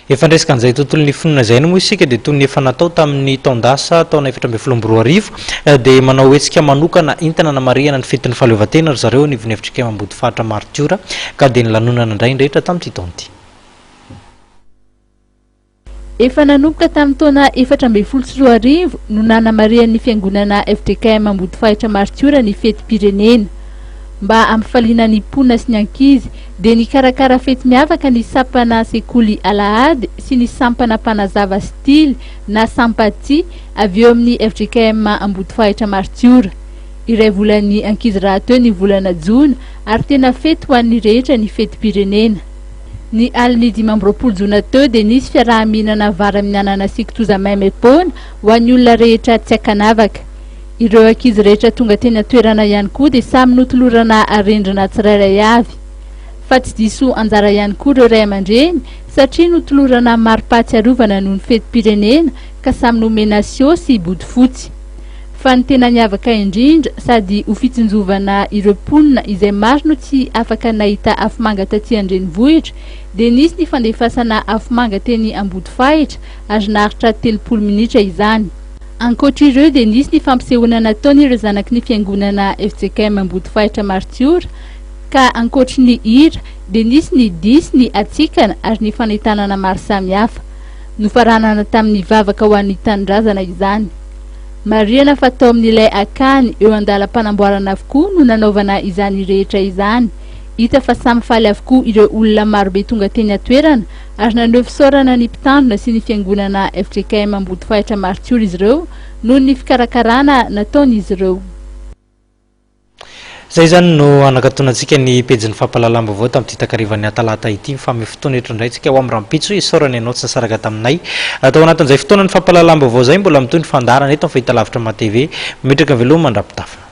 Efa niresaka an'izay tontolon'ny finoana izay ihany moa isika dia toy ny efa natao tamin'ny taon-dasa taona 2014 dia manao hetsika manokana entina hanamarihana ny fetin'ny fahaleovantena ry zareo anivon'ny fjkm Ambodifaritra Martiora ka dia nilanonana indray ny rehetra tamin'ity taona ity. Efa nanomboka tamin'ny taona 2014 no nanamarihan'ny fiangonana fjkm Ambodifahitra Martiora ny fetim-pirenena. Mba hampifaliana ny mponina sy ny ankizy dia nikarakara fety miavaka ny sampana sekoly alahady sy ny sampana mpanazava sy tily na sampati avy eo amin'ny fjkm Ambodifahitra Martiora. Iray volan'ny ankizy rahateo ny volana jona ary tena fety ho an'ny rehetra ny fetim-pirenena. Ny alin'ny 25 jona teo dia nisy fiaraha-mihinana vary amin'ny anana sy kitoza maimaim-poana ho an'ny olona rehetra tsy ankanavaka. Ireo ankizy rehetra tonga teny an-toerana ihany koa dia samy notolorana arendrina tsirairay avy. Fa tsy diso anjara ihany koa ireo ray aman-dreny satria notolorana mari-pahatsiarovana noho ny fetim-pirenena ka samy nomena sio sy bodofotsy. Fa ny tena niavaka indrindra sady ho fitsinjovana ireo mponina izay maro no tsy afaka nahita afomanga taty an-drenivohitra dia nisy ny fandefasana afomanga teny Ambodifahitra ary naharitra 30 minitra izany. Ankoatra ireo dia nisy ny fampisehoana nataon'ireo zanaky ny fiangonana fjkm Ambodifahitra Martiora ka ankoatry ny hira dia nisy ny dihy sy ny hatsikana ary ny fanentanana maro samihafa. Nofaranana tamin'ny vavaka ho an'ny tanindrazana izany. Marihana fa tao amin'ilay akany eo an-dalam-panamboarana avokoa no nanaovana izany rehetra izany. Hita fa samy faly avokoa ireo olona marobe tonga teny an-toerana ary naneho fisaorana ny mpitandrina sy ny fiangonana fjkm Ambodifahitra Martiora izy ireo noho ny fikarakarana nataon'izy ireo. Izay izany no hanakatonantsika ny pejin'ny fampahalalam-baovao tamin'ity takarivan'ny talata ity. Mifamehy fotoana eto indray isika ho amin'ny rahampitso. Isaorana ianao tsy nisaraka taminay. Tao anatin'izay fotoanan'ny fampahalalam-baovao izay, mbola mitohy ny fandaharana eto amin'ny fahitalavitra MATV. Mametraka veloma mandra-pitafa.